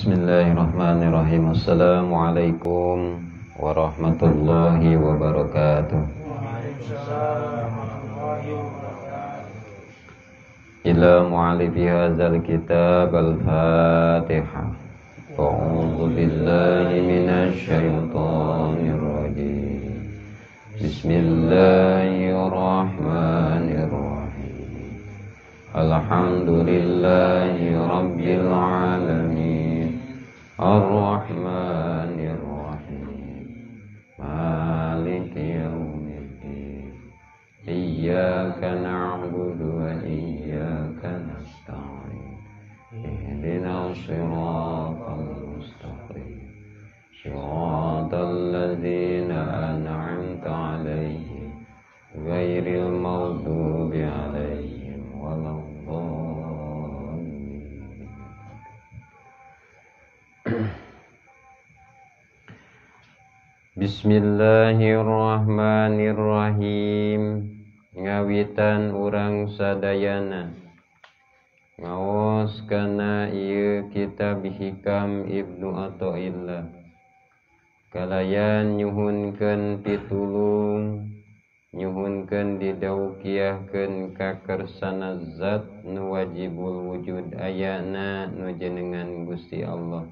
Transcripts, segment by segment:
Bismillahirrahmanirrahim. Assalamualaikum warahmatullahi wabarakatuh. Waalaikumsalam warahmatullahi wabarakatuh. Ila mu'alifi hadzal kitab al-Fatihah. A'udzu billahi minasy syaithanir rajim. Bismillahirrahmanirrahim. Alhamdulillahi rabbil alamin. Ar-Rahmanir Rahim. Maliki yaumiddin. Iyyaka na'budu wa iyyaka nasta'in. Ihdinas siratal mustaqim. Siratal ladzina an'amta 'alaihim ghairil maghdubi 'alaihim waladdallin. Bismillahirrahmanirrahim. Ngawitan urang sadayana ngaos kana ieu kitab Hikam Ibnu Athaillah kalayan nyuhunkeun pitulung, nyuhunkeun didaukiahkeun ka kersana zat nu wajibul wujud ayana nu jenengan Gusti Allah.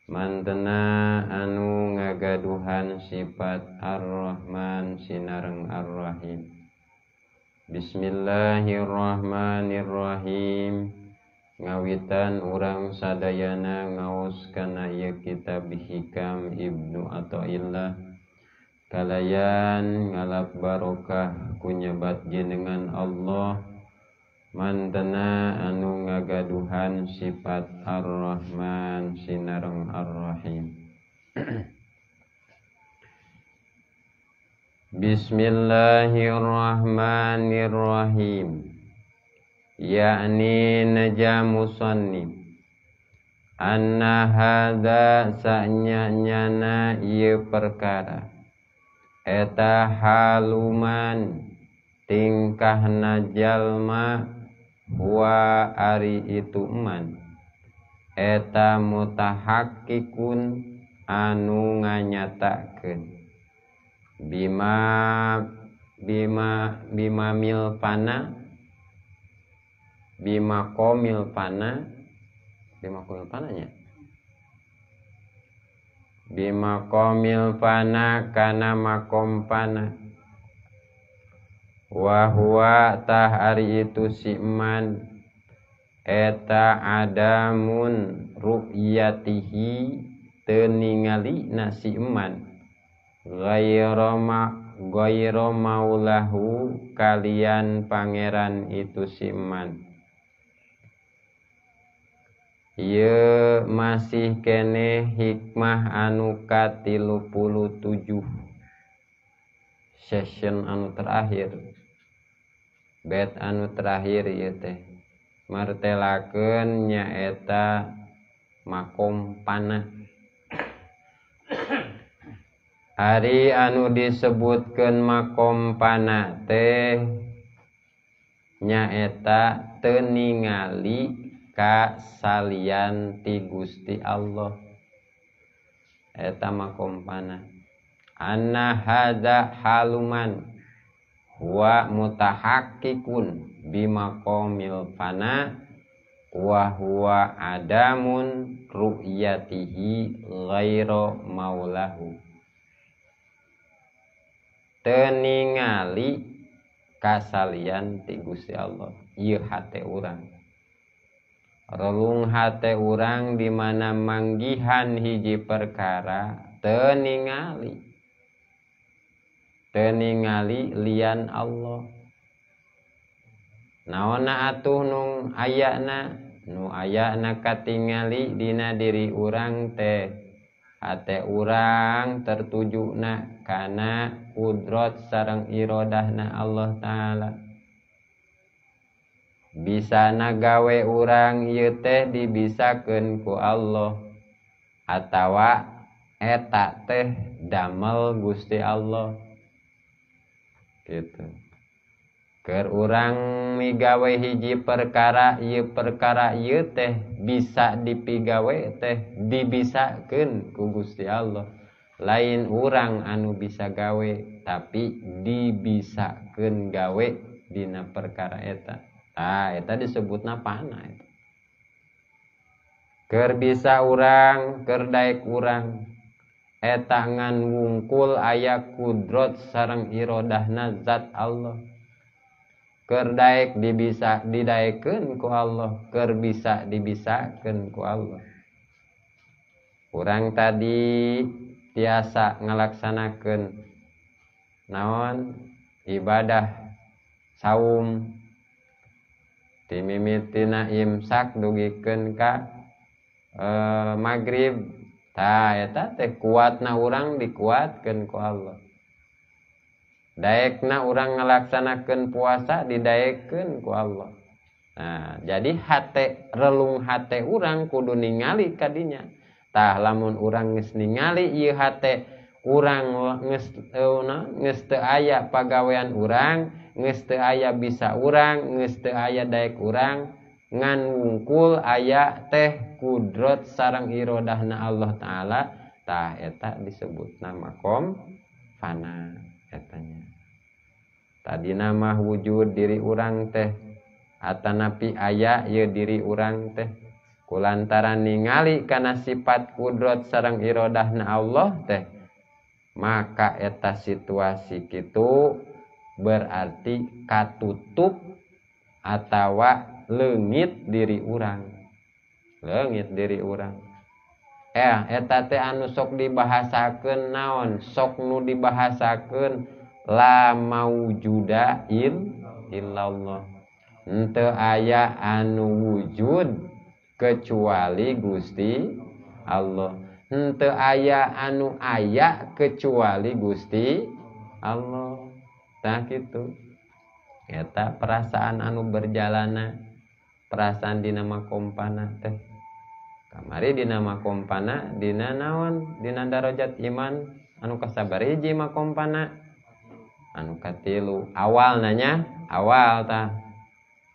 Mantena anu ngagaduhan sifat Ar-Rahman sinareng Ar-Rahim. Bismillahirrahmanirrahim. Ngawitan urang sadayana ngaos kana ieu kitab Hikam Ibnu Athaillah kalayan ngalap barokah ku nyebat jenengan Allah mantena anu ngagaduhan sifat Ar-Rahman sinareng Ar-Rahim. Bismillahirrahmanirrahim. Yakni naja musannif anna hadza sanyana ieu perkara eta haluman tingkahna jalma huwa ari itu man eta mutahakkikun anu nganyatakeun bima bima bima mil pana bima komil pana bima komil pananya bima komil pana kana makom pana wa huwa tah ari itu si man eta adamun ru'yatihi teu ningali na si man ghairu maulahu kalian pangeran itu si man. Ieu masih keneh hikmah anu ka-37 session anu terakhir, bed anu terakhir ieu teh martelakeun nyaeta makom panah. Ari anu disebutkeun makom panah teh nyaeta teu ningali ka salian ti Gusti Allah. Eta makom panah. Anna hadza haluman huwa mutahakkikun bimaqamil fana wa huwa adamun ru'yatihi ghairu maulahu. Teu ningali kasalian ti Gusti Allah ieu hate urang. Relung hate urang di mana manggihan hiji perkara teu ningali. Teu ningali lian Allah. Naonna atuh nu ayana? Nu ayana katingali dina diri urang teh. Hate urang tertujuna kana kudrat sareng irodahna Allah Ta'ala. Bisana gawe urang ieu teh dibisakeun ku Allah atawa eta teh damel Gusti Allah. Gitu. Keur urang migawe hiji perkara ieu perkara ieu teh bisa dipigawe teh dibisakeun ku Gusti Allah. Lain urang anu bisa gawe tapi dibisakeun gawe dina perkara eta. Tah eta disebutna fana eta. Keur bisa urang, keur daek urang eta ngan wungkul aya kudrot sareng irodahna zat Allah. Keur daek dibisa didaekeun ku Allah, keur bisa dibisakeun ku Allah. Urang tadi tiasa ngalaksanakeun naon ibadah saum timimitina imsak dugikeun ka magrib. Tah eta teh kuatna urang dikuatkeun ku Allah. Daekna urang ngalaksanakeun puasa didaekeun ku Allah. Nah, jadi hate relung hate urang kudu ningali kadinya. Tah lamun urang geus ningali ieu hate urang geus geus teu aya pagawean urang, geus teu aya bisa urang, geus teu aya daek urang, ngan wungkul aya teh kudrot sareng irodahna Allah Ta'ala. Tah eta disebutna makom fana etanya. Tadi nama wujud diri urang teh atanapi aya ieu diri urang teh kulantaran ningali kana sifat kudrot sareng irodahna Allah teh, maka eta situasi kitu berarti katutup atawa leungit diri urang. Leungit diri urang. Eta teh anu sok dibahasakeun naon? Sok nu dibahasakeun la maujuda illallah. Henteu aya anu wujud kecuali Gusti Allah. Henteu aya anu aya kecuali Gusti Allah. Tah kitu. Eta perasaan anu berjalana, perasaan dina makom fana teh. Kamari dina makom fana dina naon? Dina darajat iman anu kasabariji makom fana anu katilu. Awal nanya, awal tah.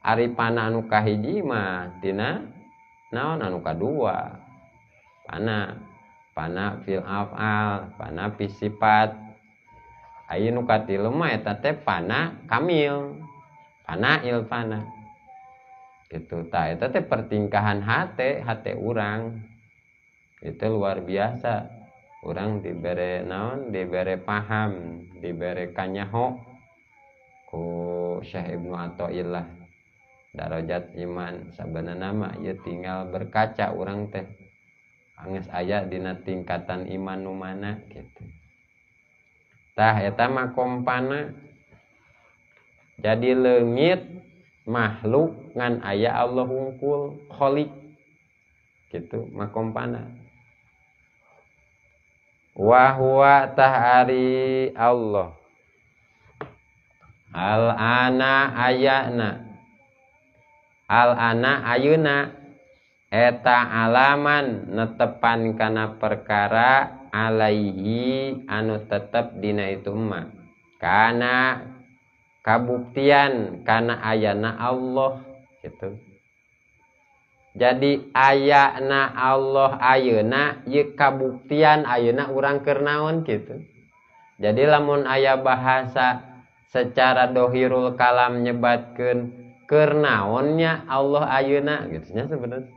Ari fana anu kahiji mah dina naon? Anu kadua. Fana, fana fil af'al, fana fi sifat. Aya nu katilu mah eta teh fana kamil, fana il fana. Gitu tah eta teh pertingkahan hate, hate urang. Itu luar biasa. Urang dibere naon? Dibere paham, dibere kanyaho ku Syekh Ibnu Athaillah. Darajat iman sabenerna mah ieu tinggal berkaca urang teh. Angges aya dina tingkatan iman nu mana gitu. Tah eta makom fana. Jadi leungit makhluk ngan aya Allah wungkul khalik gitu makom fana. Wa huwa tahari Allah al ana ayana al ana ayuna eta alaman netepan kana perkara alaihi anu tetep dina itu ma kana kabuktian kana ayana Allah gitu. Jadi ayana Allah ayeuna ieu kabuktian ayeuna urang keur naon gitu. Jadi lamun aya bahasa secara dohirul kalam nyebatkeun keur naonnya Allah ayeuna gitu nya sebenarnya.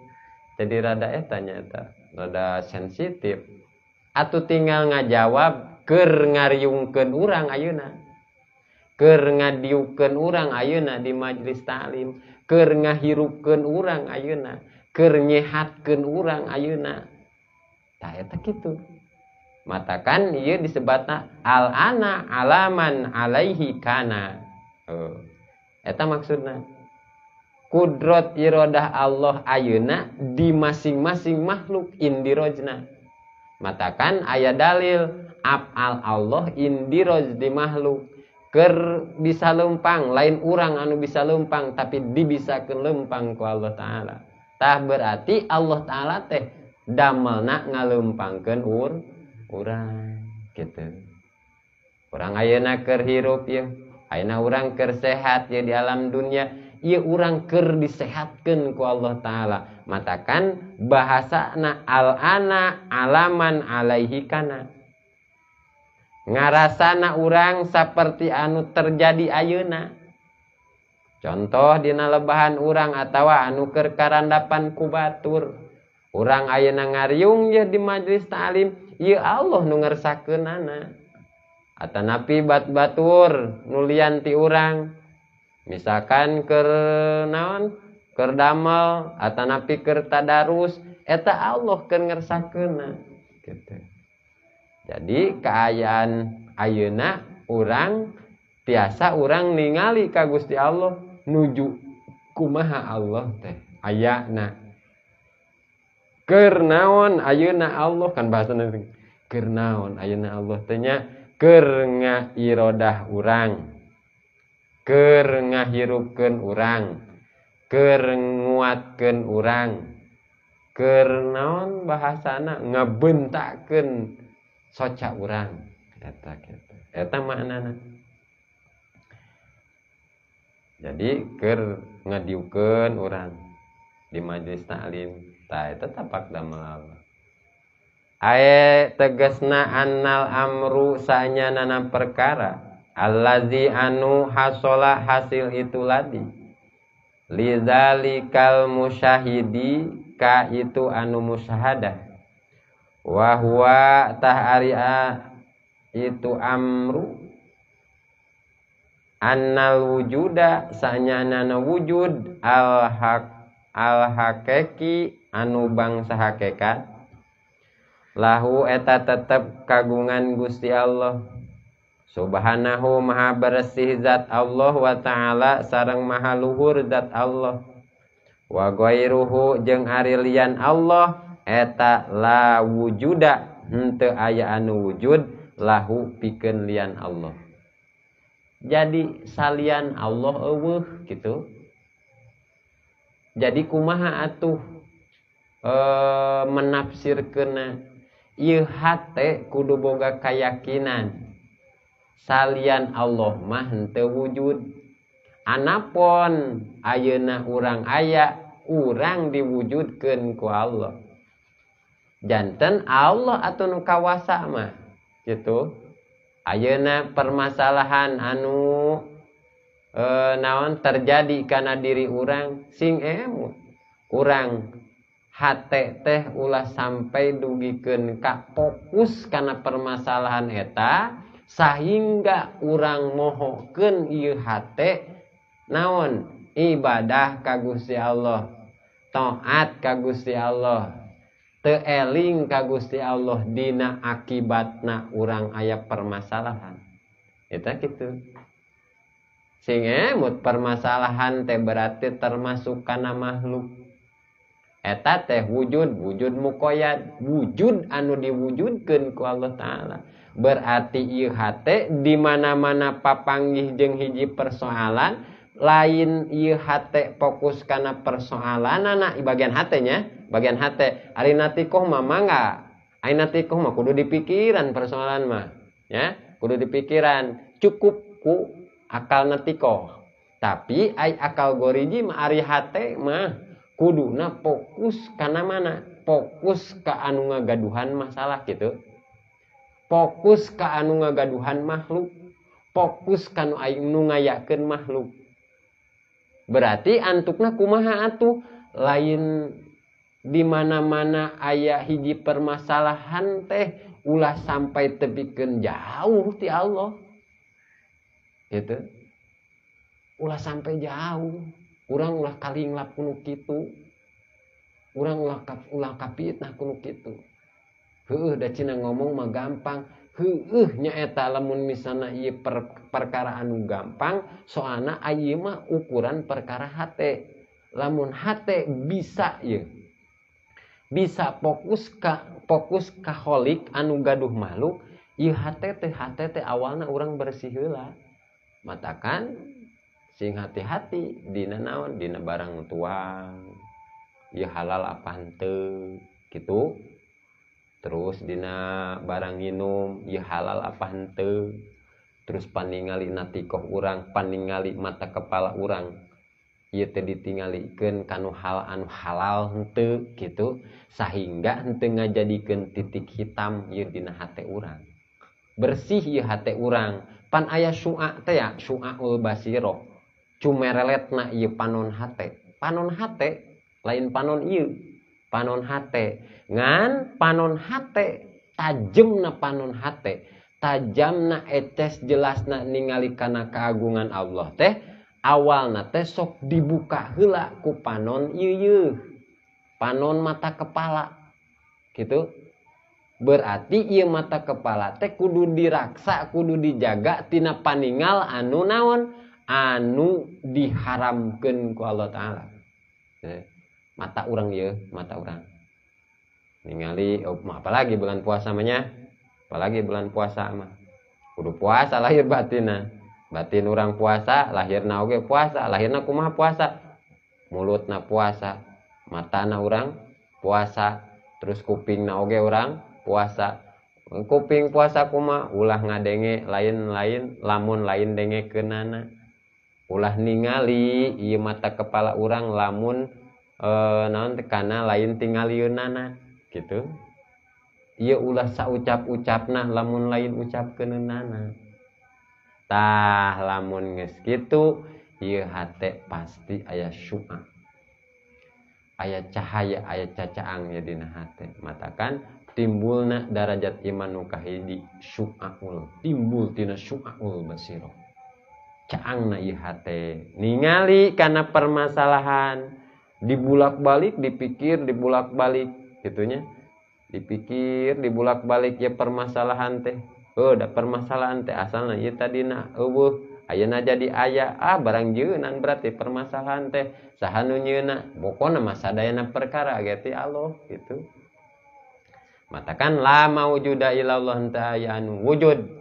Jadi rada eta nya eta, rada sensitif. Atuh tinggal ngajawab keur ngariungkeun urang ayeuna. Keur ngadiukeun urang ayeuna di majelis taklim, keur ngahirupkeun urang ayeuna, keur nyehatkeun urang ayeuna. Tah eta kitu. Matakan ieu disebatna al ana alaman alaihi kana. Oh. Eta maksudna. Kudrot irodah Allah ayeuna di masing-masing makhluk indirojna. Matakan aya dalil afal Allah indiroj di makhluk. Ker bisa lempang, lain urang anu bisa lempang tapi dibisakeun lempang ku Allah Ta'ala. Tah berarti Allah Ta'ala teh damelna ngalempangkeun urang gitu. Urang ayeuna keur hirup ieu. Ayeuna urang keur sehat ye di alam dunia, ieu urang keur disehatkeun ku Allah Ta'ala. Matakan bahasana al-ana alaman alaihi kana. Ngarasana urang saperti anu terjadi ayeuna. Contoh dina lebahan urang atawa anu keur karandapan ku batur. Urang ayeuna ngariung ye di majelis ta'lim, ieu Allah nu ngersakeunana. Atanapi bat-batur nu lian ti urang. Misalkan keur naon? Keur damel atanapi keur tadarus, eta Allah keur ngersakeunna gitu. Jadi kaayaan ayeuna urang tiasa urang ningali ka Gusti Allah nuju kumaha Allah teh ayana. Keur naon ayeuna Allah kan bahasana keur naon ayeuna Allah teh nya keur ngairodah urang, keur ngahirupkeun urang, keur nguatkeun urang, keur naon bahasana ngabentakkeun soca urang eta kitu. Eta maknana. Jadi keur ngadiukeun urang di majelis taklim tah eta tapak damel Allah. Ae tegasna annal amru saenyana perkara allazi anu hasola hasil itu ladi lidzalikal musyahidi ka itu anu musyahadah wa huwa tah ari itu amru annal wujuda saenyana wujud al haq al hakiki anu bangsa hakikat lahu eta tetep kagungan Gusti Allah subhanahu maha bersih zat Allah wa ta'ala sareng maha luhur zat Allah wa ghairuhu jeung ari lian Allah eta la wujuda henteu aya anu wujud lahu pikeun lian Allah. Jadi salian Allah eueuh gitu. Jadi kumaha atuh menafsirkeunna ieu hate kudu boga kayakinan salian Allah mah henteu wujud. Anapon ayeuna urang aya urang diwujudkeun ku Allah. Janten Allah atuh nu kawasa mah gitu. Ayeuna permasalahan anu naon terjadi kana diri urang sing emut. Urang hate teh ulah sampai dugikeun ka fokus kana permasalahan eta sehingga urang mohokeun ieu hate naon ibadah ka Gusti Allah, taat ka Gusti Allah, teu eling ka Gusti Allah dina akibatna urang aya permasalahan. Eta kitu. Sing emut permasalahan teh berarti termasuk kana makhluk. Eta teh wujud, wujud muqayyad, wujud anu diwujudkeun ku Allah Ta'ala. Berarti ieu hate di mana-mana papanggih jeung hiji persoalan, lain ieu hate fokus kana persoalanana bagian hatenya, bagian hate. Ari natikoh mah mangga. Ari natikoh mah kudu dipikiran persoalan mah, ya, kudu dipikiran. Cukup ku akal natikoh. Tapi ai akal goriji mah ari hate mah kuduna fokus kana mana? Fokus ka anu ngagaduhan masalah gitu. Fokus ka anu ngagaduhan makhluk, fokus ka nu ngayakeun makhluk. Berarti antukna kumaha atuh? Lain di mana-mana aya hiji permasalahan teh ulah sampai tepikeun jauh ti Allah. Gitu. Ulah sampai jauh. Urang ulah kalinglap kuno kitu. Urang ulah kapitnah kuno kitu. Heueuh da cina ngomong mah gampang. Heueuh nya eta lamun misalna ieu perkara anu gampang, soalna ieu mah ukuran perkara hate. Lamun hate bisa ieu. Bisa fokus ka kholik anu gaduh makhluk, ieu hate teh awalna urang bersih heula. Matakan sing hati-hati dina naon dina barang tuang. Ieu halal apa henteu gitu. Terus dina barang minum ieu halal apa henteu. Terus paningali natikoh urang, paningali mata kepala urang. Ieu teh ditingalikeun kanu hal anu halal henteu gitu, sahingga henteu ngajadikeun titik hitam ieu dina hate urang. Bersih ieu hate urang. Pan aya syu'a teh ya, syu'aul basiro. Cumereletna ieu panon hate. Panon hate lain panon ieu, panon hate. Ngan panon hate tajemna panon hate, tajamna eces jelasna ningali kana keagungan Allah teh, awalna teh sok dibuka heula ku panon ieu, panon mata kepala gitu. Berarti ieu mata kepala teh kudu diraksa, kudu dijaga tina paningal anu naon, anu diharamkeun ku Allah Ta'ala. Mata urang ieu, mata urang ningali, oh, apalagi bulan puasa mah nya, apalagi bulan puasa mah kudu puasa lahir batinna. Batin urang puasa, lahirna oge puasa, lahirna kumaha puasa? Mulutna puasa, matana urang puasa, terus kupingna oge urang puasa. Kuping puasa kumaha? Ulah ngadenge lain-lain, lamun lain dengekeunana. Ulah ningali ieu mata kepala urang lamun naon teh kana lain tingalieunana gitu. Ieu ulah saucap-ucapna lamun lain ucapkeunana. Tah lamun geus kitu ieu hate pasti aya syu'a, aya cahaya, aya cacaang ya dina hate. Matakan timbulna darajat iman nu kahiji syu'aul, timbul tina syu'aul basirah. Caangna ieu hate ningali kana permasalahan, dibulak-balik, dipikir, dibulak-balik gitunya. Dipikir, dibulak-balik ya permasalahan teh. Oh, da permasalahan teh asalna ieu tadina eueuh, ayeuna jadi aya, ah barang jeunan berarti permasalahan teh saha nu nyeuna, pokona mah sadayana perkara ge ti Allah gitu. Matakan la maujuda illallah henteu aya anu wujud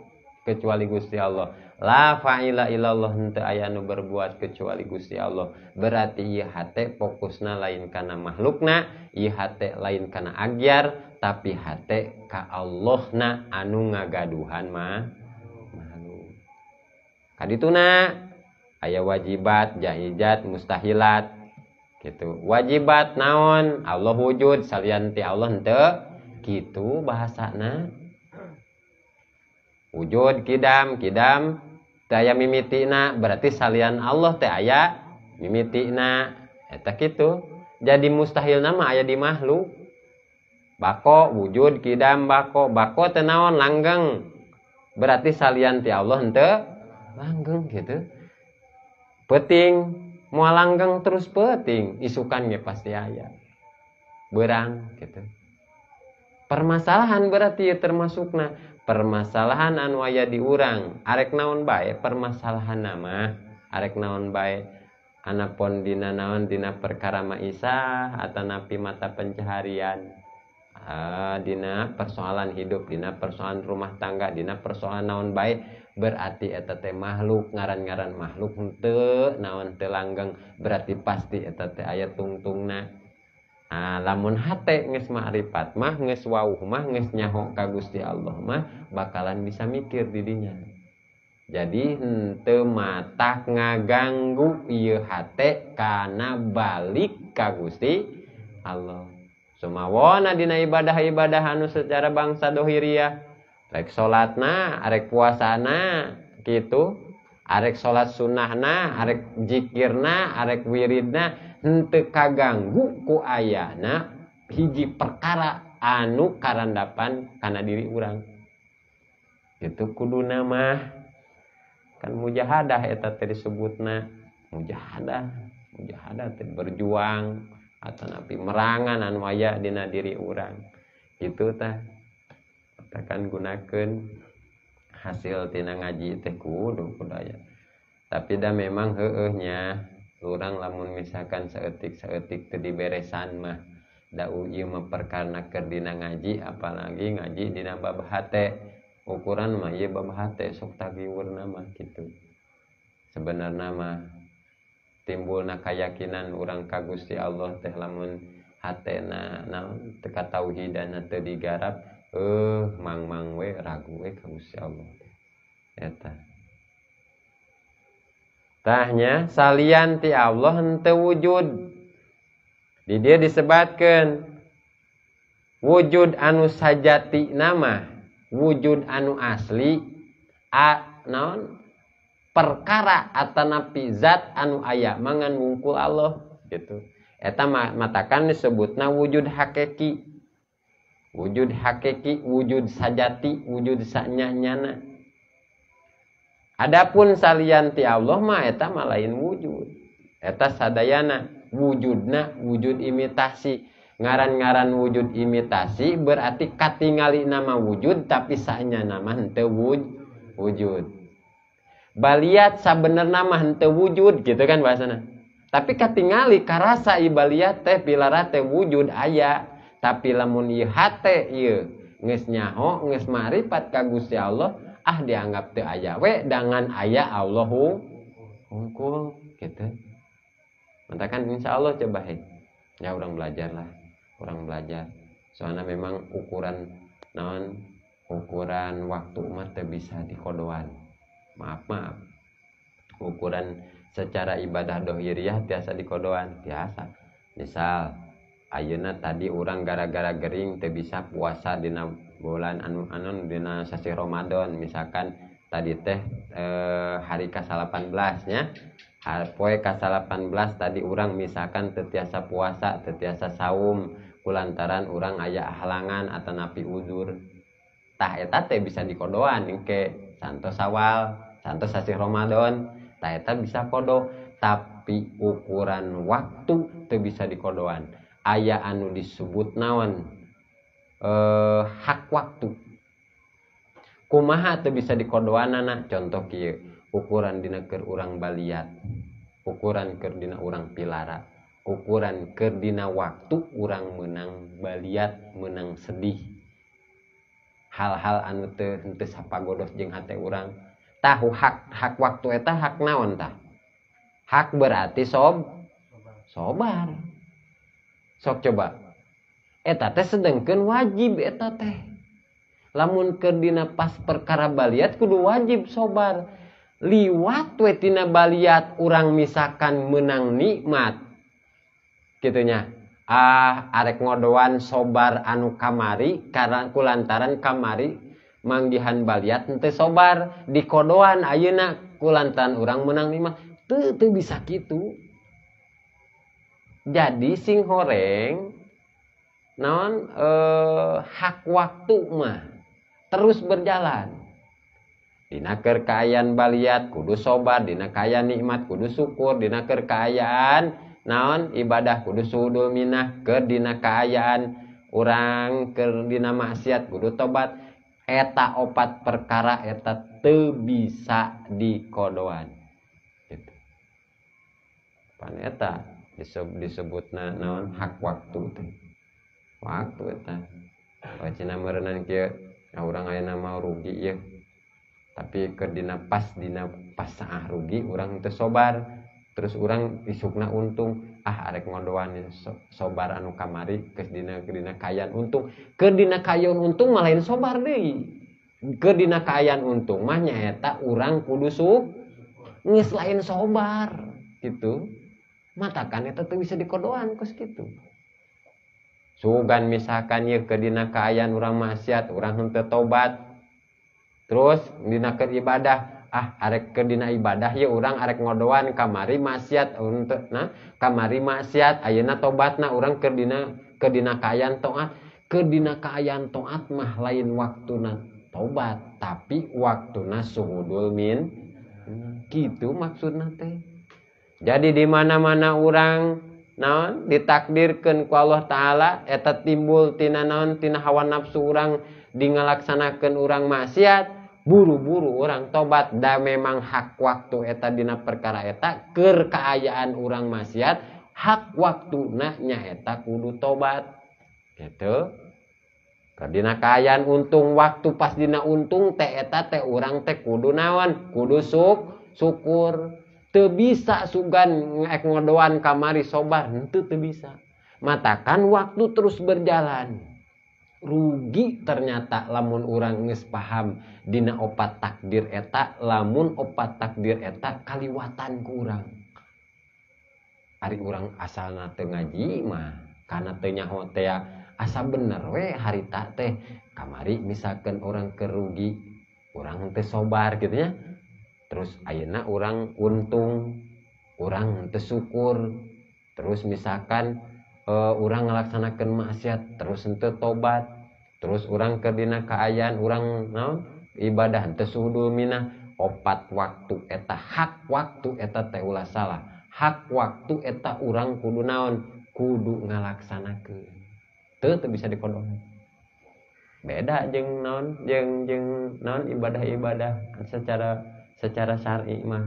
kecuali Gusti Allah. La fa'ila illallah henteu aya anu berbuat kecuali Gusti Allah. Berarti ieu hate fokusna lain kana makhlukna, ieu hate lain kana agyar, tapi hate ka Allahna anu ngagaduhan mah makhluk. Kadituna aya wajibat, jaizat, mustahilat gitu. Wajibat naon? Allah wujud, salian ti Allah henteu kitu bahasana. Wujud kidam, kidam teu aya mimitina, berarti salian Allah teh aya mimitina. Eta kitu. Jadi mustahilna mah aya di makhluk. Bako wujud kidam bako, bako teh naon? Langgeng. Berarti salian ti Allah henteu langgeng gitu. Peuting moal langgeng terus peuting, isukan ge pasti aya. Beurang gitu. Permasalahan berarti termasukna permasalahan anu aya di urang, arek naon bae permasalahan mah, arek naon bae anapun dina naon dina perkara maisah atanapi mata pencaharian, dina persoalan hidup, dina persoalan rumah tangga, dina persoalan naon bae, berarti eta teh makhluk, ngaran-ngaran makhluk henteu naon teu langgeng, berarti pasti eta teh aya tungtungna. Ah, lamun hate geus ma'rifat mah, geus wauh mah, geus nyaho ka Gusti Allah mah, bakalan bisa mikir di dinya. Jadi henteu matak ngaganggu ieu hate kana balik ka Gusti Allah. Sumawona dina ibadah-ibadah anu secara bangsa dohiriah, rek salatna, arek puasana kitu, arek salat sunnahna, arek zikirna, arek wiridna, henteu kaganggu ku ayana hiji perkara anu karandapan kana diri urang. Itu kuduna mah kan mujahadah eta teh disebutna, mujahadah, mujahadah teh berjuang atanapi merangan anu aya dina diri urang. Kitu tah. Katakan gunakeun hasil tina ngaji teh kudu aya. Tapi da memang heueuh nya urang lamun misalkan saeutik-saeutik teu diberesan mah da ieu mah perkara keur dina ngaji, apalagi ngaji dina bab hate. Ukuran mah ieu bab hate sok tagiwurna mah kitu. Sebenarna mah timbulna kayakinan urang ka Gusti Allah teh lamun hatena naon teu katauhidana teu digarap, mang-mang we ragu we ka Gusti Allah teh. Eta. Tahnya salian ti Allah henteu wujud. Di dia disebatkeun wujud anu sajati nama, wujud anu asli a naon perkara atanapi zat anu aya mangan wungkul Allah gitu. Eta matakan disebutna wujud hakiki. Wujud hakiki, wujud sajati, wujud sanyanyana. Adapun salian ti Allah mah eta mah lain wujud. Eta sadayana wujudna wujud imitasi. Ngaran-ngaran wujud imitasi berarti katingali nama wujud tapi sanyana mah henteu wujud. Baliat sabenerna mah henteu wujud gitu kan bahasana. Tapi katingali karasa ibaliat teh pilara teh wujud aya. Tapi lamun ieu hate ieu geus nyaho geus maripat ka Gusti Allah ah dianggap teu aya we dangan aya Allahu hungkul gitu. Matakan insyaallah coba he. Ya urang belajar lah, urang belajar. Soalnya memang ukuran naon ukuran waktu mah teu bisa dikodoan. Maaf maaf. Ukuran secara ibadah dohiriyah tiasa dikodoan, tiasa. Misal ayeuna tadi urang gara-gara gering teu bisa puasa dina bulan anu anu dina sasih Ramadan misalkan tadi teh hari ka-18 nya. Poe ka-18 tadi urang misalkan teu tiasa puasa, teu tiasa saum kulantaran urang aya halangan atanapi uzur. Tah eta teh bisa dikodoan engke santos Sawal, santos sasih Ramadan, tah eta bisa kodo, tapi ukuran waktu teu bisa dikodoan. Aya anu disebut naon hak waktu. Kumaha teu bisa dikodoanana? Contoh kieu, ukuran dina keur urang baliat, ukuran keur dina urang pilara, ukuran keur dina waktu urang meunang baliat, meunang sedih. Hal-hal anu teu henteu sapagodos jeung hate urang. Tahu hak waktu eta hak naon tah? Hak berarti sobar. Sok coba. Eta teh sedengkeun wajib eta teh. Lamun keur dina pas perkara baliat kudu wajib sobar. Liwat we tina baliat urang misalkan menang nikmat. Kitunya. Ah arek ngodoan sobar anu kamari karena kulantaran kamari manggihan baliat henteu sobar dikodoan ayeuna kulantaran urang menang nikmat. Teu bisa kitu. Jadi sing horeng naon hak waktu mah terus berjalan. Dina keur kaayaan baliat kudu sobar, dina kaayaan nikmat kudu syukur, dina keur kaayaan naon ibadah kudu suhudul minah, keur dina kaayaan urang keur dina maksiat kudu tobat. Eta opat perkara eta teu bisa dikodoan. Gitu. Pan eta disebutna naon hak waktu teh. Waktu eta. Wacina meureunnan kieu, urang ayeuna mah rugi ieu. Tapi keur dina pas saah rugi urang teu sobar. Terus urang isukna untung, ah arek ngodoan sobar anu kamari geus dina kaayaan untung. Keur dina kaayaan untung mah lain sobar deui. Keur dina kaayaan untung mah nyaeta urang kudu geus lain sobar gitu. Matakan eta teu bisa dikodoan kos kitu. Sugan misalkan ieu keur dina kaayaan urang maksiat, urang henteu tobat. Terus dina keur ibadah, ah arek keur dina ibadah ieu urang arek ngodoan kamari maksiat untuk nah kamari maksiat ayeuna tobatna urang keur dina kaayaan taat. Keur dina kaayaan taat mah lain waktuna tobat, tapi waktuna suhudul min. Kitu maksudna teh. Jadi di mana-mana urang naon ditakdirkeun ku Allah Taala eta timbul tina naon tina hawa nafsu urang di ngalaksanakeun urang maksiat, buru-buru urang tobat. Da memang hak waktu eta dina perkara eta keur kaayaan urang maksiat, hak waktuna nyaeta kudu tobat. Gitu. Keur dina kaayaan untung waktu pas dina untung teh eta teh urang teh kudu naon? Kudu syukur. Teu bisa sugan ek ngodoan kamari sobar, henteu teu bisa. Matakan waktu terus berjalan. Rugi ternyata lamun urang geus paham dina opat takdir eta, lamun opat takdir eta kaliwatan ku urang. Ari urang asalna teu ngaji mah kana teu nyaho teh asa bener we harita teh. Kamari misalkan orang kerugi, urang teu sobar gitu nya. Terus ayeuna urang untung, urang teu syukur. Terus misalkan urang ngalaksanakeun maksiat terus henteu tobat. Terus urang keur dina kaayaan urang naon ibadah henteu suhudul minah. Opat waktu eta hak waktu eta teh ulah salah. Hak waktu eta urang kudu naon? Kudu ngalaksanakeun. Teu bisa dikodongan. Beda jeung naon jeung naon ibadah-ibadah secara syar'i mah.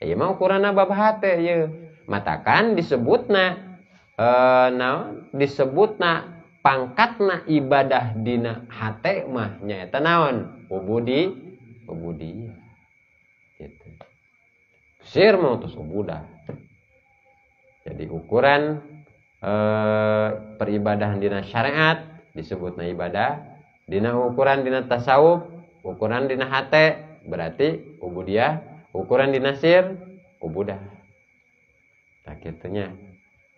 Ieu mah ukuranna bab hate ieu. Matakan disebutna naon disebutna pangkatna ibadah dina hate mah nyaeta naon? Ubudiyah. Gitu. Sir mau terus ubudah. Jadi ukuran peribadahan dina syariat disebutna ibadah, dina ukuran dina tasawuf, ukuran dina hate berarti ubudiyah, ukuran dina sir ubudah. Tah kitunya.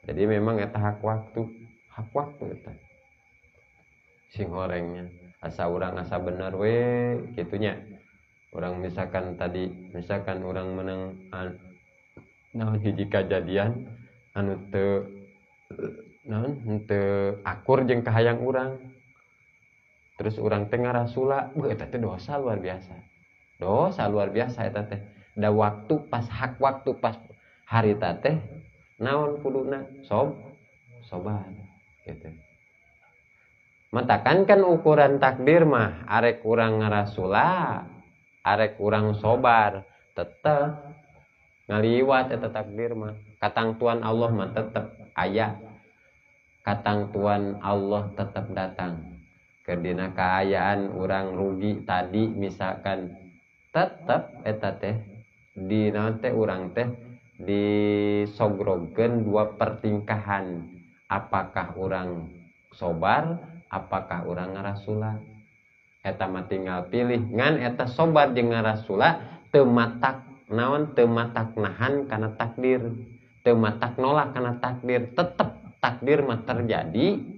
Jadi memang eta hak waktu eta. Sing horengnya asa urang asa bener we kitunya. Urang misalkan tadi misalkan urang menang naon hiji kajadian anu teu naon teu akur jeung kahayang urang. Terus urang teh ngarasula, beuh eta teh dosa luar biasa. Dosa luar biasa eta teh. Da waktu pas hak waktu pas harita teh naon kuduna sobar gitu. Matakan kan ukuran takdir mah arek urang ngarasula, arek urang sobar, tetep ngaliwat eta takdir mah. Katangtuan Allah mah tetep aya. Katangtuan Allah tetep datang. Keur dina kaayaan urang rugi tadi misalkan tetep eta teh di naon teh urang teh disogrogkeun dua pertingkahan, apakah urang sobar, apakah urang ngarasula. Eta mah tinggal pilih, ngan eta sobar jeung ngarasula teu matak naon teu matak nahan kana takdir, teu matak nolak kana takdir, tetep takdir mah terjadi.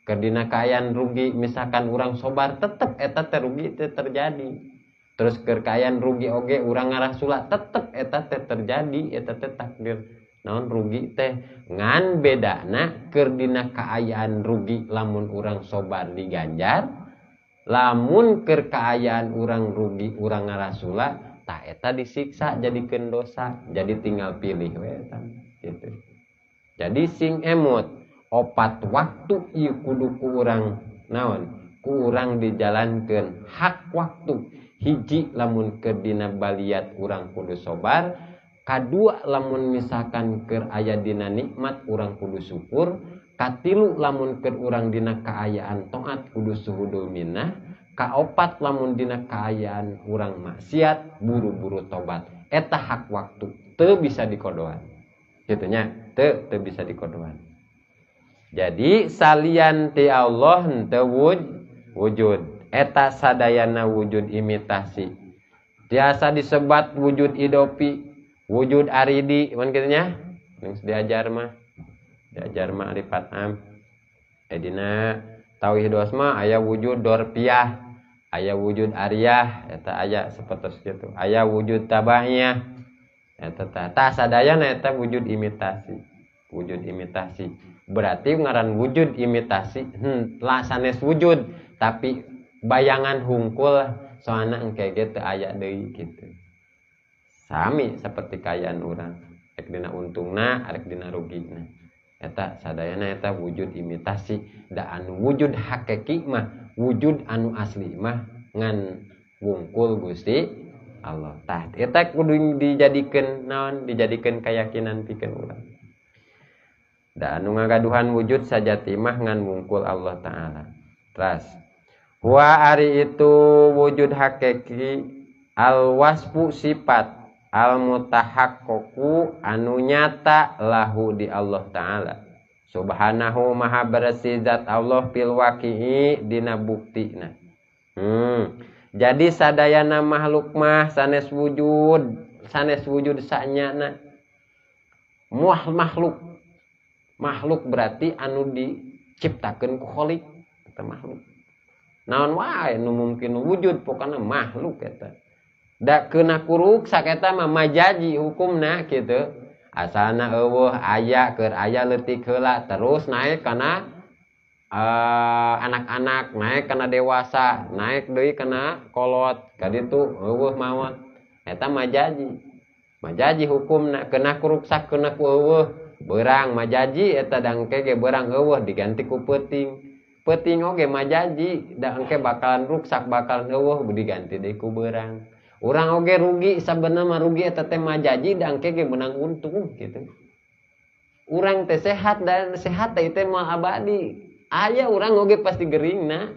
Keur dina kaayaan rugi misalkan urang sobar tetep eta teh rugi teh terjadi. Terus keur kaayaan rugi oge urang ngarasula tetep eta teh terjadi, eta teh takdir naon rugi teh. Ngan bedana keur dina kaayaan rugi lamun urang sobar diganjar, lamun keur kaayaan urang rugi urang ngarasula tah eta disiksa jadikeun dosa. Jadi tinggal pilih we eta gitu. Jadi sing emut opat waktu ieu kudu ku urang naon ku urang dijalankeun hak waktu. Hiji lamun keur dina baliat urang kudu sobar, kadua lamun misalkan keur aya dina nikmat urang kudu syukur, katilu lamun keur urang dina kaayaan taat kudu suhudul minnah, kaopat lamun dina kaayaan urang maksiat buru-buru tobat. Eta hak waktu teu bisa dikodoan. Kitu nya, teu bisa dikodoan. Jadi salian ti Allah henteu wujud. Eta sadayana wujud imitasi. Biasa disebat wujud idopi, wujud aridi, mun kitu nya? Geus diajar mah. Diajar mah alifat am. Dina tauhid mah aya wujud dorpiah, aya wujud ariyah, eta aya sapertos kitu. Aya wujud tabaiyah. Eta tah sadayana eta wujud imitasi. Wujud imitasi. Berarti ngaran wujud imitasi, lah sanes wujud, tapi bayangan hungkul soalna engke ge teu aya deui kitu. Sami seperti kaayaan urang, rek dina untungna, rek dina rugina. Eta sadayana eta wujud imitasi, da anu wujud hakiki mah, wujud anu asli mah ngan wungkul Gusti Allah. Tah eta kudu dijadikeun naon? Dijadikeun keyakinan pikeun urang. Da anu ngagaduhan wujud sajati mah ngan wungkul Allah Ta'ala. Teras wa ari itu wujud hakiki al wasfu sifat al mutahaqqaqu anu nyata lahu di Allah Ta'ala Subhanahu maha bersih zat Allah fil waqi'i dina buktina. Jadi sadayana makhluk mah sanes wujud sanyana. Muah makhluk. Makhluk berarti anu diciptakeun ku Khalik eta makhluk. Naon wae nu mungkin wujud pokona makhluk eta. Da keuna kuruksak eta mah majaji hukumna kitu. Asalna eueuh aya keur aya leutik heula terus naik kana anak-anak, naik kana dewasa, naik deui kana kolot, ka ditu eueuh maot. Eta majaji. Majaji hukumna keuna kuruksak keuna ku eueuh. Beurang majaji eta dangke ge beurang eueuh diganti ku peuting. Peuting oge majaji da engke bakalan ruksak bakalan eueuh diganti deui ku beurang. Urang oge rugi sabenerna mah rugi eta teh majaji da engke ge meunang untung gitu. Urang teh sehat dan sehat teh teh moal abadi. Aya urang oge pasti geringna.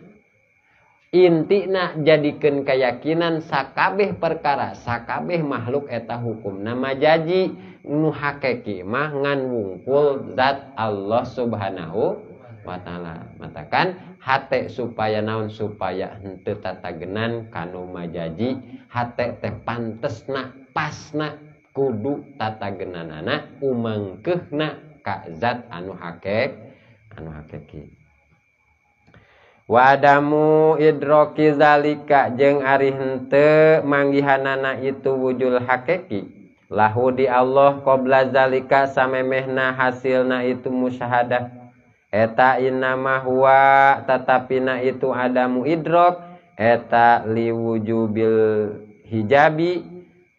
Intina jadikeun keyakinan sakabeh perkara, sakabeh makhluk eta hukumna majaji nu hakiki mah ngan wungkul zat Allah Subhanahu wa taala. Matakan hate supaya naon supaya henteu tatagenan kanu majaji, hate teh pantesna pasna kudu tatagenanana umangkeuhna ka zat anu hakiki. Wa adamu idroki zalika jeung ari henteu manggihanana itu wujul hakiki lahu di Allah qabla zalika samemehna hasilna itu musyahadah eta innama huwa tatapina itu adamu idrok eta liwujubil hijabi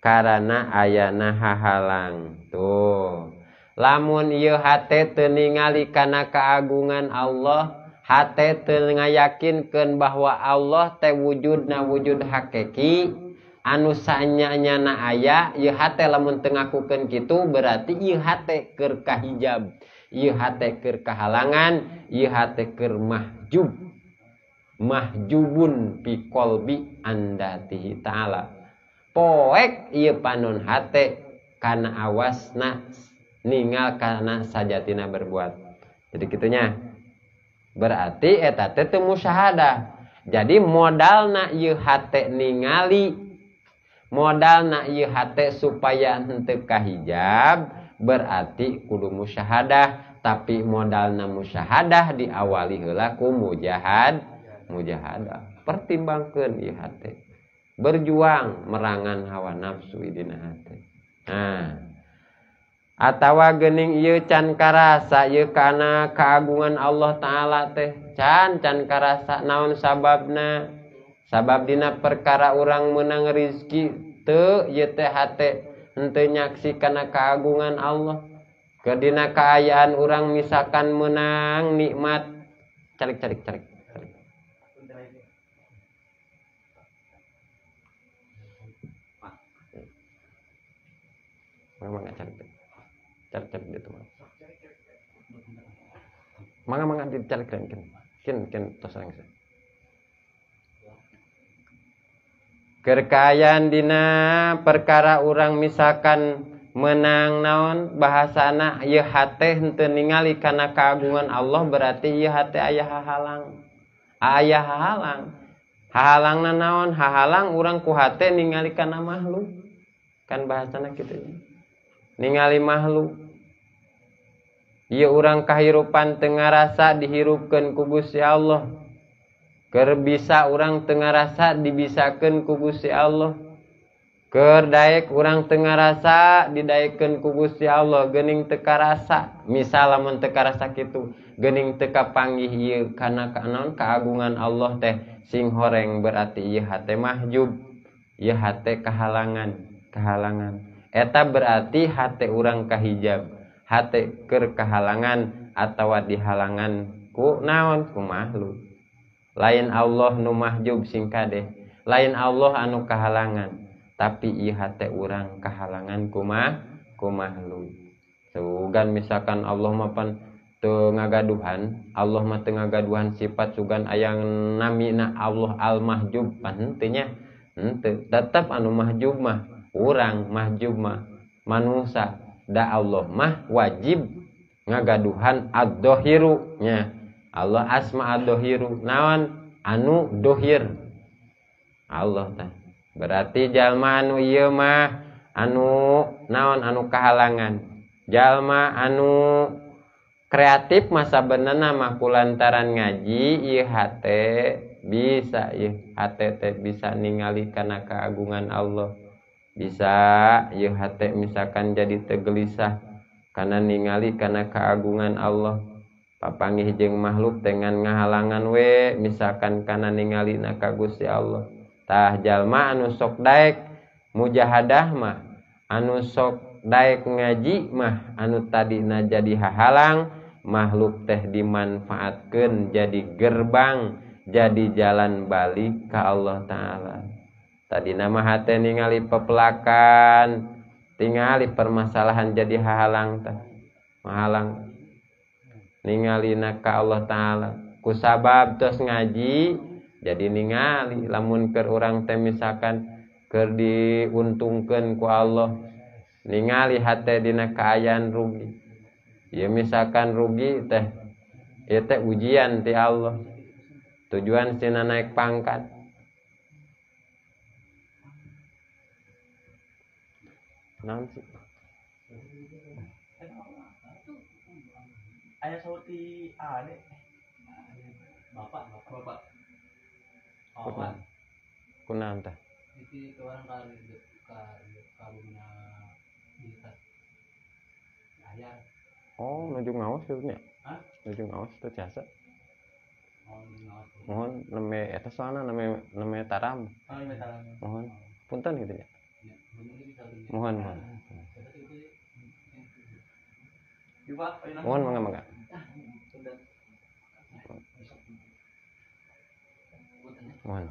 karana ayana hahalang. Tuh lamun ieu hate teu ningali kana keagungan Allah, hate teu ngayakinkeun bahwa Allah teh wujudna wujud hakiki anu sanyanyana aya, ieu hate lamun teu ngakukeun kitu berarti ieu hate keur kahijab, ieu hate keur kahalangan, ieu hate keur mahjub. Mahjubun fi qalbi andatihi ta'ala. Poek ieu panon hate kana awasna ningal kana sajatina berbuat. Jadi kitunya. Berarti eta teh teu musyahadah. Jadi modalna ieu hate ningali, modalna ieu hate supaya henteu kahijab berarti kudu musyahadah, tapi modalna musyahadah diawali heula ku mujahadah. Pertimbangkeun ieu hate. Berjuang merangan hawa nafsu dina hate. Nah, atawa geuning ieu can karasa ieu kana keagungan Allah taala teh can karasa naon sababna? Sabab dina perkara urang meunang rizki teu ieu teh hate henteu nyaksi kana keagungan Allah. Keur dina kaayaan urang misalkan meunang nikmat calik. Mangga calik. Cari gitu mah. Mangga dicari ken tos langsung. Kerkayaan dina perkara urang misalkan menang naon bahasana ieu hate henteu ningali kana keagungan Allah berarti ieu hate aya hahalang. Aya hahalang. Hahalangna naon? Hahalang urang ku hate ningali kana makhluk. Kan bahasana kitu. Ningali makhluk. Ieu urang kahirupan teu ngarasa dihirupkeun ku Gusti Allah. Keur bisa urang teu ngarasa dibisakeun ku Gusti Allah. Keur daek urang teu ngarasa didaekeun ku Gusti Allah geuning teu karasa. Misal lamun teu karasa kitu, geuning teu kapanggih ieu kana naon keagungan Allah teh sing horeng berarti ieu hate mahjub, ieu hate kahalangan. Eta berarti hate urang kahijab, hate keur kahalangan atawa dihalangan ku naon ku makhluk. Lain Allah nu mahjub sing kadeh, lain Allah anu kahalangan, tapi ieu hate urang kahalangan ku makhluk. Sugan misalkan Allah mah pan teu ngagaduhan, Allah mah teu ngagaduhan sifat sugan aya namina Allah al-mahjub pan henteu nya. Henteu, tetep anu mahjub mah urang, mahjub mah manusia. Da Allah mah wajib Ngagaduhan ad-dhahiru nya. Allah asma ad-dhahiru naon anu dohir. Allah tah. Berarti jalma anu ieu mah anu naon anu kahalangan. Jalma anu kreatif masa benerna mah kulantaran ngaji ieu hate bisa ieu hate teh bisa ningali kana keagungan Allah. Bisa ieu hate misalkan jadi teu gelisah kana ningali kana keagungan Allah. Papanggih jeung makhluk dengan ngahalangan we misalkan kana ningalina ka Gusti Allah. Tah jalma anu sok daek mujahadah mah, anu sok daek ngaji mah, anu tadina jadi hahalang makhluk teh dimanfaatkeun jadi gerbang, jadi jalan balik ka Allah Ta'ala. Tadina mah hate ningali pepelakan, tingali permasalahan jadi hahalang teh, mahalang ningalina ka Allah Ta'ala. Kusabab tos ngaji jadi ningali lamun keur urang teh misalkan keur diuntungkeun ku Allah, ningali hate dina kaayaan rugi. Ya misalkan rugi teh ieu teh ujian ti Allah. Tujuan sina naik pangkat. Naon sih? Aya saur ti ade. Bapak, bapak. Awan. Kunaon tah? Di orang kali ka ka bumina ayah. Oh, nuju ngaos kitu nya? Hah? Nuju ngaos teu tiasa. Oh, nuju ngaos. Mohon neme eta soalna neme neme taram. Oh, neme taram. Mohon punten kitu nya. Mohon, mohon. Mohon mangga mangga. Mohon.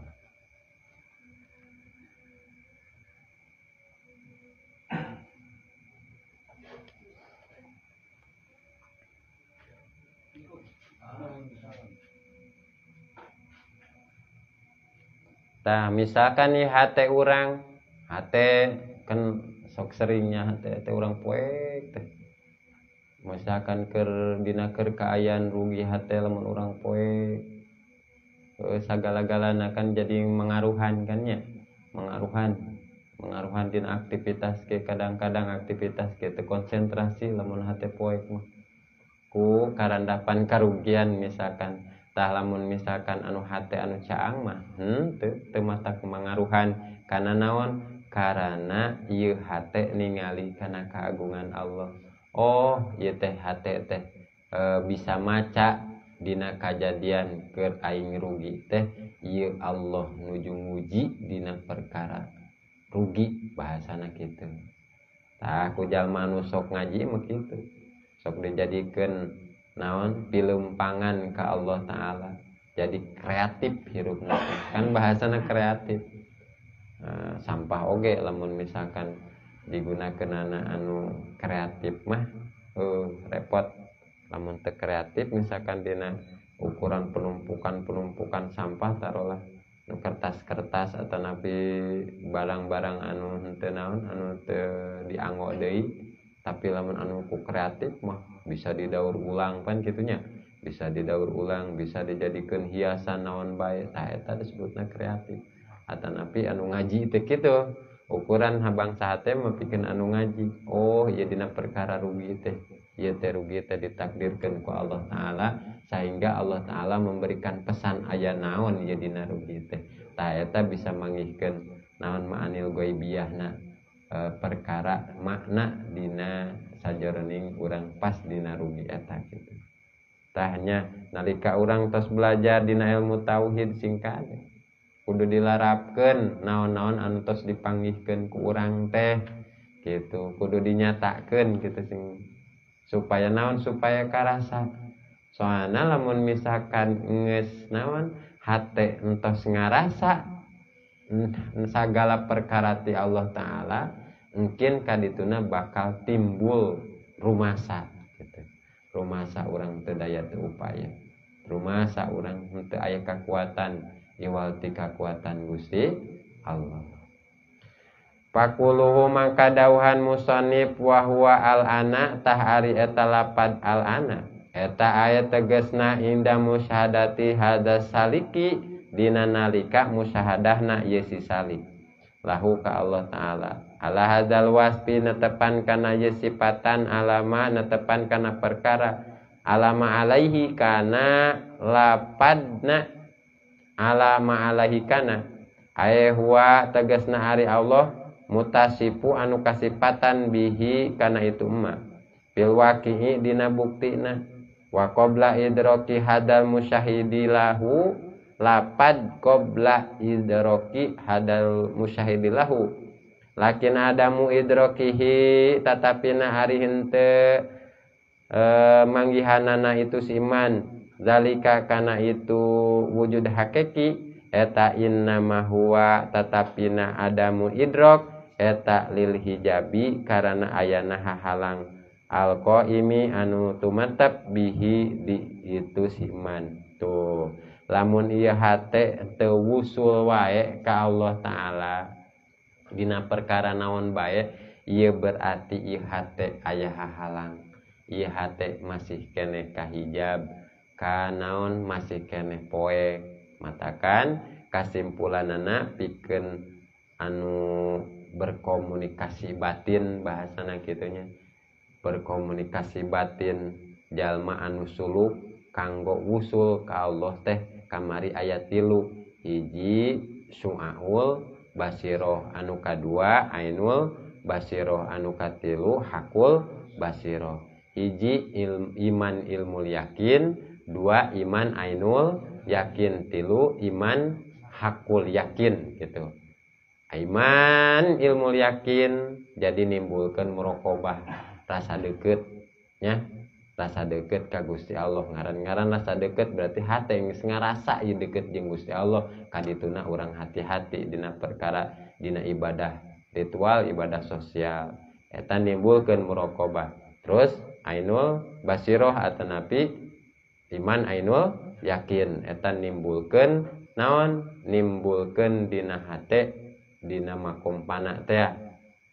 Tah misalkan nih hate urang, hate kan sok seringnya hate teh urang poek teh. Misalkan keur dina keur kaayaan rugi hate lamun urang poek sagala-galana kan jadi mengaruhan kan nya, mengaruhan dina aktivitas ke kadang-kadang aktivitas ke teu konsentrasi lamun hate poek mah ku karandapan karugian misalkan. Tah lamun misalkan anu hate anu caang mah henteu teu matak mangaruhan kana naon, karana ieu hate ningali kana keagungan Allah. Oh ieu teh hate teh bisa maca dina kajadian keur aing rugi teh ieu Allah nuju nguji dina perkara rugi bahasana kitu. Tah ku jalma anu sok ngaji mah kitu, sok dijadikeun naon pilumpangan ka Allah Ta'ala, jadi kreatif hirupna kan bahasana kreatif. Nah, sampah oge lamun misalkan digunakeunana anu kreatif mah repot. Lamun teu kreatif misalkan dina ukuran penumpukan-penumpukan sampah taruhlah nu kertas-kertas atau napi barang-barang anu henteu naon anu teu dianggo deui, tapi lamun anu ku kreatif mah bisa didaur ulang pan kitunya, bisa didaur ulang, bisa dijadikeun hiasan naon bae, tah eta disebutna kreatif. Atanapi anu ngaji teh kitu, ukuran bangsa hate mah pikeun anu ngaji. Oh ieu dina perkara rugi teh, ieu teh rugi teh ditakdirkeun ku Allah Ta'ala sehingga Allah Ta'ala memberikan pesan aya naon ieu dina rugi teh. Tah eta bisa mangihkeun naon ma'anil ghaibiyahna, perkara makna dina sajeroning urang pas dina rugi eta kitu. Tah nya nalika urang tos belajar dina ilmu tauhid singkat kudu dilarapkeun naon-naon anu tos dipanggihkeun ku urang teh kitu, kudu dinyatakeun kitu sing supaya naon, supaya karasa. Soalna lamun misalkan geus naon hate entos ngarasa sagala perkara ti Allah Ta'ala, mungkin kadituna bakal timbul rumasa gitu. Rumasa urang teu daya teu upaya, rumasa urang teu aya kakuatan iwal ti kakuatan Gusti Allah. Fakuluhu mangka dauhan musannif wa huwa al-ana tah ari eta lapad al-ana eta aya tegasna inda musyahadati hadas saliki dina nalika musyahadahna ieu si salik lahu ka Allah Ta'ala ala hadzal wasfi netepan kana ieu sifatan alama netepan kana perkara alama alaihi kana lapadna alama alaihi kana ae huwa tegasna ari Allah mutasifu anu kasipatan bihi kana itu emma fil waqi'i dina buktina wa qabla idroki hadal musyahidi lahu lapad qabla idroki hadal musyahidi lahu lakin adamu idrokihi tatapina ari henteu manggihanana itu si iman zalika kana itu wujud hakiki eta innama huwa tatapina adamu idrok eta lil hijabi karena ayana hahalang alqaimi anu tumatap bihi di itu siman tuh lamun ieu hate teu wusul wae ka Allah Ta'ala dina perkara naon bae ieu berarti ieu hate aya hahalang ieu hate masih keneh kahijab ka naon masih keneh poek matakan kasimpulanana pikeun anu berkomunikasi batin bahasana kitunya berkomunikasi batin jalma anu suluk kanggo wusul ka Allah teh kamari ayat 3 hiji su'aul basiroh anu kadua ainul basiroh anu katilu hakul basiroh hiji iman ilmul yakin dua iman ainul yakin tilu iman hakul yakin gitu. Iman ilmu yakin jadi nimbulkan muraqabah rasa deket nya rasa deket ka Gusti Allah ngaran-ngaran rasa deket berarti hate geus ngarasa ieu deket jeung Gusti Allah kadituna urang hati-hati dina perkara dina ibadah ritual ibadah sosial eta nimbulkeun muraqabah terus ainul basiroh atanapi iman ainul yakin eta nimbulkeun naon nimbulkeun dina hate dina makom pana teh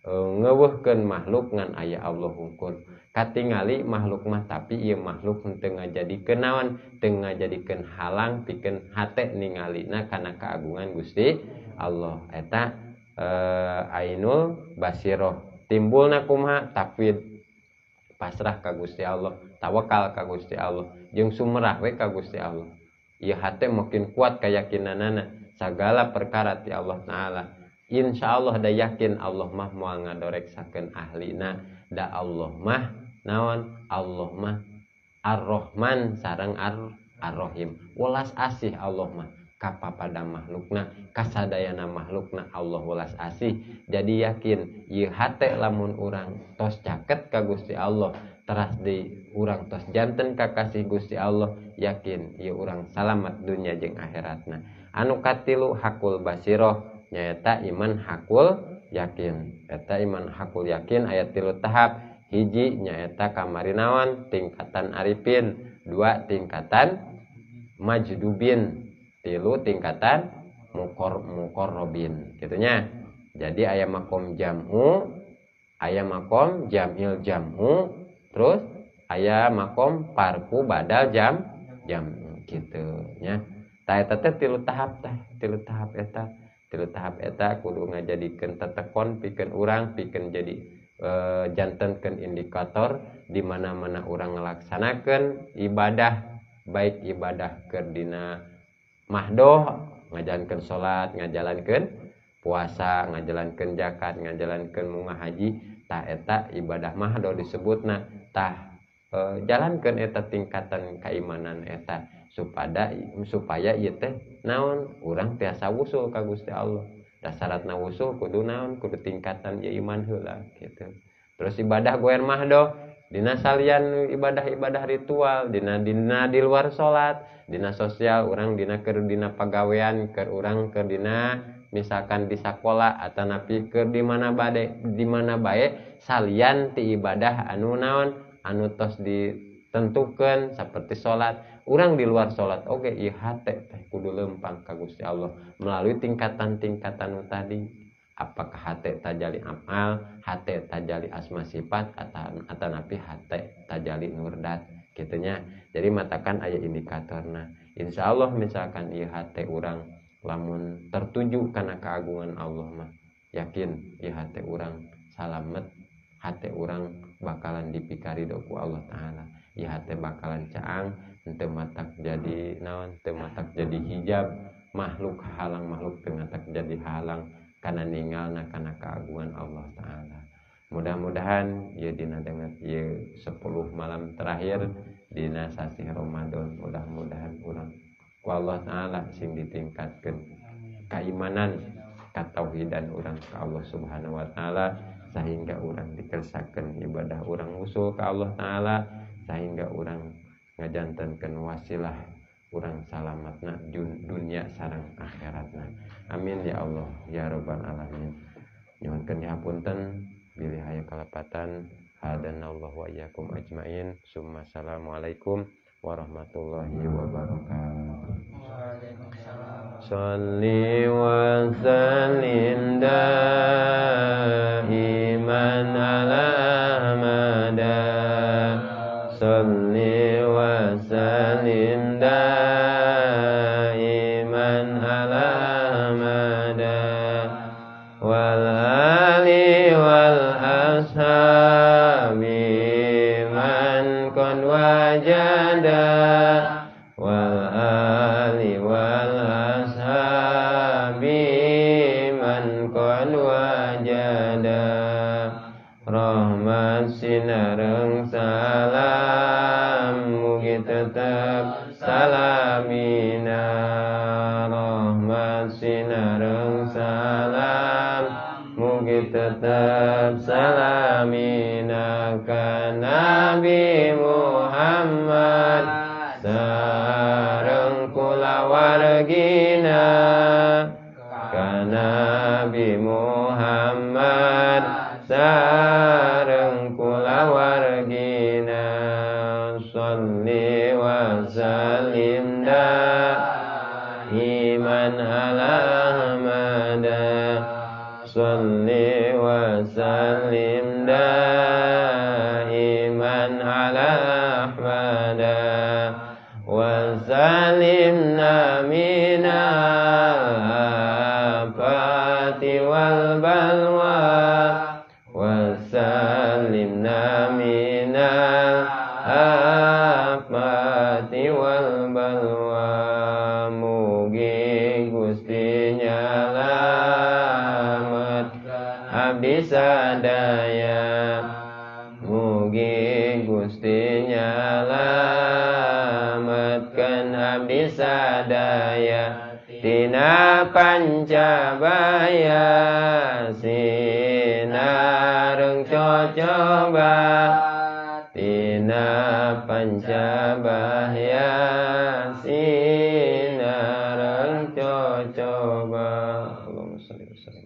ngeuweuhkeun makhluk ngan aya Allah hungkul katingali makhluk mah tapi ieu makhluk teu ngajadikeun naon teu ngajadikeun halang pikeun hate ningalina kana keagungan Gusti Allah eta ainul basiroh timbulna kumaha tafwid pasrah ka Gusti Allah tawakal ka Gusti Allah jeung sumerah we ka Gusti Allah ieu hate makin kuat keyakinanana sagala perkara ti Allah Ta'ala insyaallah da yakin Allah mah moal ngadoreksakeun ahlina da Allah mah naon Allah mah Ar-Rahman sareng Ar-Rahim welas asih Allah mah kapapada makhlukna kasadayana makhlukna Allah welas asih jadi yakin ieu hate lamun urang tos caket ka Gusti Allah teras di urang tos janten ka kasih Gusti Allah yakin ieu urang salamat dunya jeung akhiratna anu katilu hakul basiroh nyaeta iman hakul yakin eta iman hakul yakin ayat 3 tahap hiji nyaeta kamari naon tingkatan arifin dua tingkatan majdubin tilu tingkatan muqarrabin gitunya jadi aya makom jam'u aya makom jam'il jam'u terus aya makom parku badal jam gitu nya tah eta teh tilu tahap teh tilu tahap eta tilu tahap eta kudu ngajadikeun tetekon pikeun urang pikeun jadi jantenkeun indikator di mana-mana urang ngalaksanakeun ibadah baik ibadah keur dina mahdoh ngajalankeun salat ngajalankeun puasa ngajalankeun zakat ngajalankeun munga haji tah eta ibadah mahdoh disebutna tah jalankeun eta tingkatan keimanan eta supaya ieu teh naon urang tiasa wusul ka Gusti Allah da syaratna wusul kudu naon kudu tingkatan ieu iman heula gitu terus ibadah goer mahdoh dina salian ibadah-ibadah ritual dina dina di luar salat dina sosial urang dina keur dina pagawean keur urang keur dina misalkan di sakola atanapi keur di mana bade di mana bae salian ti ibadah anu naon anu tos ditentukeun seperti salat urang di luar salat oge ieu hate teh kudu lempang ka Gusti Allah melalui tingkatan-tingkatan nu tadi. Apakah hate tajali amal, hate tajali asma sifat atanapi hate tajali nurdat gitunya. Jadi matakan aya indikatorna. Insyaallah misalkan ieu hate urang lamun tertuju kana keagungan Allah mah, yakin ieu hate urang salamet, hate urang bakalan dipikarido ku Allah Ta'ala. Ieu hate bakalan caang, henteu matak jadi naon, teu matak jadi hijab makhluk halang, makhluk teu matak jadi halang kana ningalna kana keagungan Allah Ta'ala. Mudah-mudahan ieu dina danget ieu 10 malam terakhir dina sasih Ramadan, mudah-mudahan urang ku Allah Ta'ala sing ditingkatkeun keimanan, katauhidan urang ka Allah Subhanahu wa Ta'ala, sehingga urang dikersakeun ibadah urang usul ka Allah Ta'ala, sehingga urang ngajantenkeun wasilah urang salamatna dunia sareng akhiratna. Amin ya Allah ya rabbal alamin. Nyuhunkeun dihapunten bilih aya kalepatan. Hadanallahu wa iyyakum ajmain. Summa assalamualaikum warahmatullahi wabarakatuh. Waalaikumsalam. Shalli wa sallim daiman ala ahmada. Shalli wa sallim daiman ala ahmada wal ali wal ashabi man qad wajada wal ali wal ashabi man qad wajada. Rahmat sinareng salam mugi tetep salamina. Rahmat sinareng salam mugi tetep salamina ka Nabi Muhammad sareng kulawargina, ka Nabi Muhammad sareng kulawargina. Shalli wa sallim daiman ala ahmada. Shalli wa sallim daiman ala ahmada wa salimna minal afati wal balwa wa salimna minal afati wal balwa. Mugi Gusti nyalamet abdi sadaya, mugi Gusti nyalametkeun abdi sadaya tina pancabaya sinareng cocoba, tina pancabaya sinareng cocoba. Allahumma shalli wa sallim.